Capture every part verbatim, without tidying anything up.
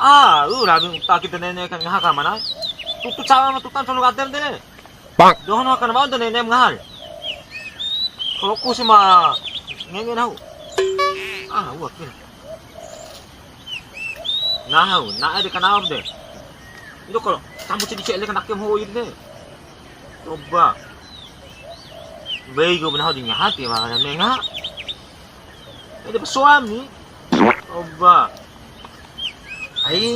Ah, uh, rabi uta kita nene kan ngaha ka mana? Tutu cawa ma tutan solo kadem de. Bang. Dohono akan mau de nene ngaha. Kalau ku si ma ngenge nahu. Ah, uh, akhir. Nahu, na ade kanal de. Itu kalau campur sedikit ele kan akem ho de. Coba. Bego benar di ngaha ti wa menga. Ede pesoam ni. Oba. Ai,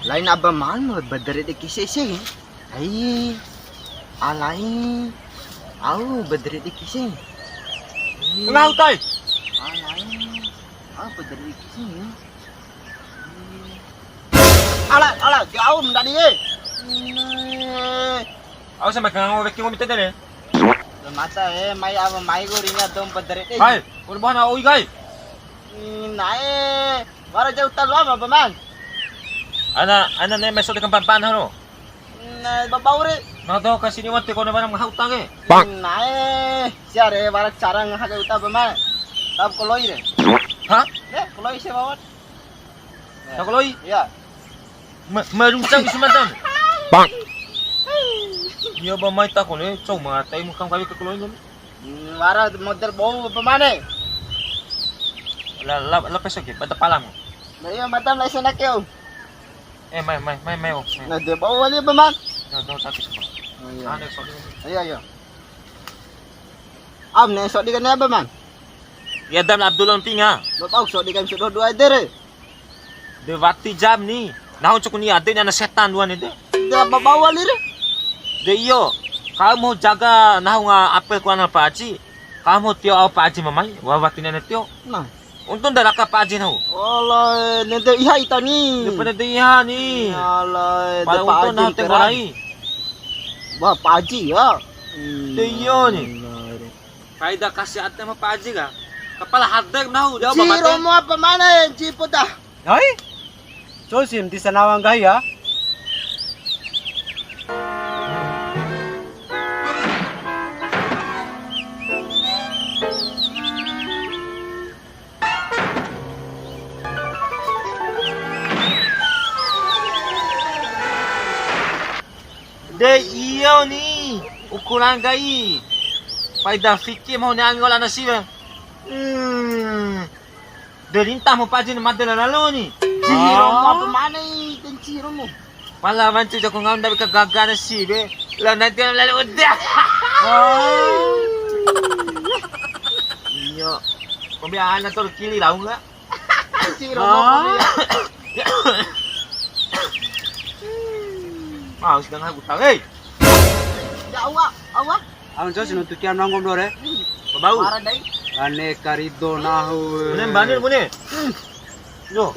lain aba manu badare de kise se. Ai, alai. Au badare de kise. Kenapa utai? Alai. Au badare de kise. Ala, ala, jauh mendani e. Au sama kang weki ngomi tete ne. Masa e, mai aba mai ku ringa dou badare de. Hai, kurban au igai. Nae, wara jauh ta loa ma paman. Ana, ana ne meso de kempan-pan hano. Nae, babau re. Na to kasini wati kone barang mahau tange. Nae, siare wara cara ngaha uta paman. Tab koloi re. Hah? Ne, koloi se bawat. Takoloi? Iya. Ma-, maruncang di Sumatera. Bang. Iya, ba mai takoloi, cau ma tai mukam kami ke koloi kan. Hmm, wara model bou apa mana? La, la, la peso ke, bata palam. Nah, iya, mata mulai sana ke, Om. Eh, mai, mai, mai, mai, oh, mai. Nah, dia bau wali apa, Man? Nah, tahu tapi sebab. Oh, iya. Ada sok. Iya, iya. Am, ne sok di kene apa, Man? Ya, dam Abdullah Pinga. Lo tahu sok di kan sudah dua ede re. De wati jam ni. Nahu cuku ni ade ni ana setan dua ni de. De apa bau wali re? De iyo. Kamu jaga nahu nga apel ku ana Pak Haji. Kamu tio au Pak Haji mamai, wa wati nene tio. Nah. Untung da raka Pak Haji nahu. Allah, nende iha ita ni. Depan nende iha ni. Allah, pala untung nahu tenggo rai. Wah, Pak Haji ya. De iyo ni. Faida kasih ate ma Pak Haji ka. Kepala hadek nahu, dia obat mate. Romo apa mana ya, Ji Puta? Hai? Cosim di sanawa nggahi ya? De iyo ni, ukuran kai. Faida fiki ma hone angi wala nasiba. Hmm. De rinta mu pajin made lalo ni. Ciro mu apa mana i, den ciro mu? Pala wancu jaku ngau ndawi kagaga nasibe. La nanti lalu udah. Iyo. Kombi ana tor kili lau enggak? Ciro mu apa dia? Mau sedang aku tahu, hei. Ya Allah, Allah. Aun sa sinuntu kian nonggom dore. Babau. Mara dai. Bane karido nahu. Bune banir bune. Yo.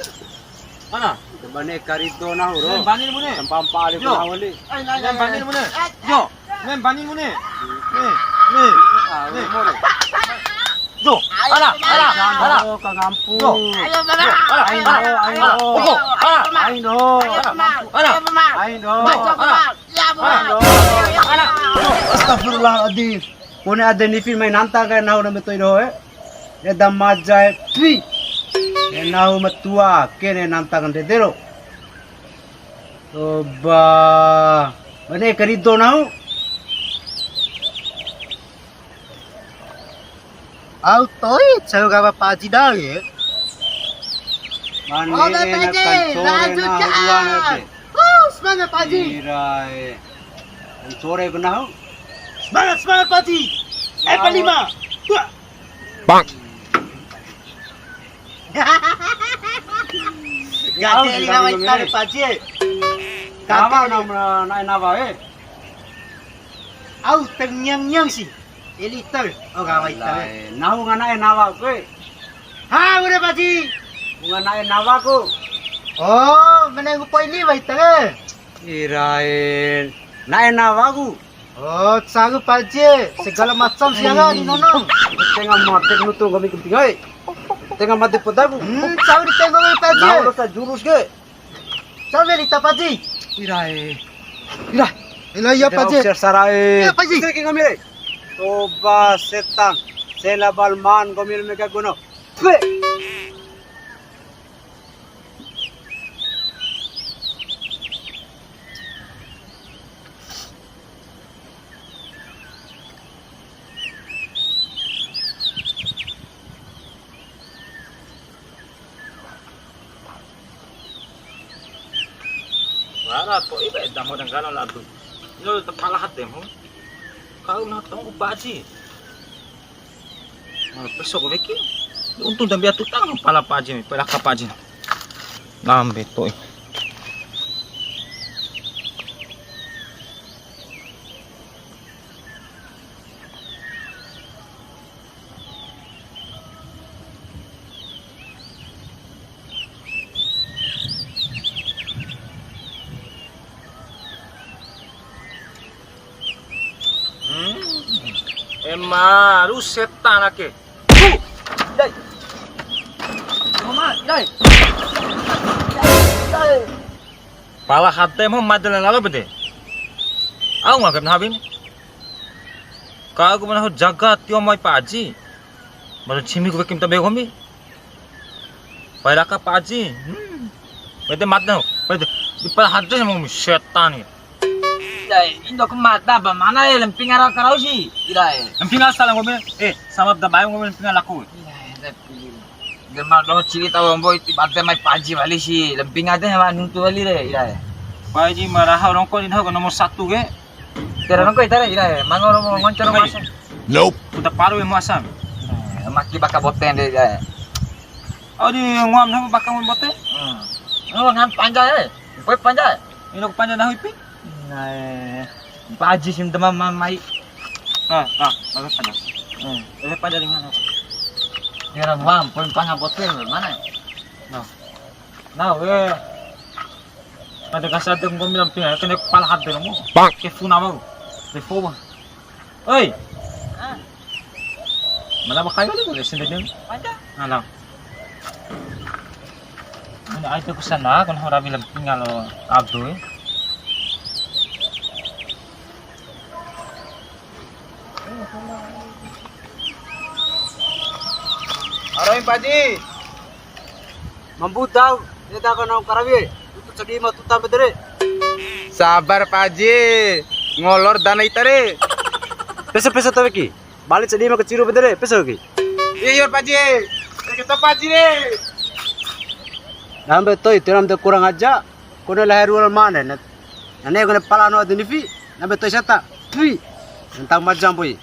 Mana? Bane karido nahu ro. Bune banir bune. Tampa-mpa ali nahu li. Bune banir bune. Yo. Bune banir bune. Nih, nih. Ah, nih. More. Jo, ala, ala, ala. Oh, kangampu. Jo. Ayo, Bang. Ayo, ayo. Ogo, ala. Ayo, Bang. Ayo, Bang. Ayo, Bang. Ayo, Bang. Ayo, Bang. Astagfirullahaladzim. Kone ade nifi mai nanta kai nahu na metoi doho, eh. Eda maja, eh. Pi. Eh, nahu matua, kene nanta kan dedero. Toba. Bane karido nahu. Au to'i, cau gawa paji dau ye. Mane oke, enak Paji, kan sore lanjut, nah, Kak. Dua nanti. Huh, semangat, Paji. Kira, eh. Kan sore kena, huh? Semangat, semangat, Paji. F lima. Dua. Bang. Gak ada yang nawa itar, Paji. Nawa, nawa, nawa, nawa, eh. Au, terngiang-ngiang sih. Eli ita, oh, gawa ita. Alai, nahu ngana'e nawa ku e. Ha, ure Paji. Ngana'e nawa ku. Oh, menenggu poini wa ita e. Irae, na'e nawa ku. Oh, caru Paji, segala macam siaga di nono. Tenga mate nutu kami kemping ai. Tenga mate podaku. Hmm, caru di tenggo Paji. Nahu dosa jurus ke. Coba lihat, Paji. Irae. Ira. Ila iya, Paji. Sir sarae. Iya, Paji. Sir ki ngomire. Toba setan. Sela balman ngomir mega guno. Pe. Wara to'i ba eda mo danggalan la Abdul. Ilo ta pala hate mo. Kau na tonggu Paji. Malah peso ko weki. Untung dambe atu tang pala Paji, pala ka Paji. Nambe to'i. Hmm. Emaru setan ake. Dai. Mama, dai. Dai. Pala hate mo madal lalo bede. Au ngakep nahabin. Ka aku mana jaga tio mai Paji. Masa cimi ku wekim tabe komi. Pai raka Paji. Hmm. Bete mate no. Bete di pala hate mo setan ya. Dai, indo ku mata ba mana ya lemping ara karau si. Dai. Lemping asal ngomi. Eh, sama da bayang ngomi lemping laku. Dai, tapi de ma doho cili tau mboi ti bade mai Paji wali si. Lemping ade ma nuntu wali re. Dai. Paji maraha rongko ni doho nomor satu ke. Tera nongko ita re, ira e, mango romo ngonco romo asa. Nope. Uta paru ya muasa. Eh, maki baka boten de, ira e. Oh, di nguam nama baka nguam boten? Hmm. Oh, ngan panja e. Boy panja e. Ino panja nahu ipi? Nah, eh, Paji sim teman mamai. Ah, ah, bagus panja. Hmm. Bagus panja di mana? Tera nguam, poin panga boten, mana? Nah. Nah, we. Ada kasih ada ngomi lamping, kena pala hade romo. Bang. Ke funa mau. Refo bang. Oi. Ah. Mana makai kali tu sendiri? Ada. Alam. Mana ai tu pesan lah, kan orang bilang tinggal Abdul. Aroin Paji. Mambu tau, eda kono karawi. Utu sadi ma tuta bedere. Sabar Paji. Ngolor dana ita re. Peso peso taweki. Balik sadi ma keciru bedere, peso ki. Iya Paji. Kita Paji re. Nambe to'i tiram te kurang aja. Kone lahir wal mane. Nane kone pala no adinifi. Nambe to'i sata. Tui. Tentang majam boy.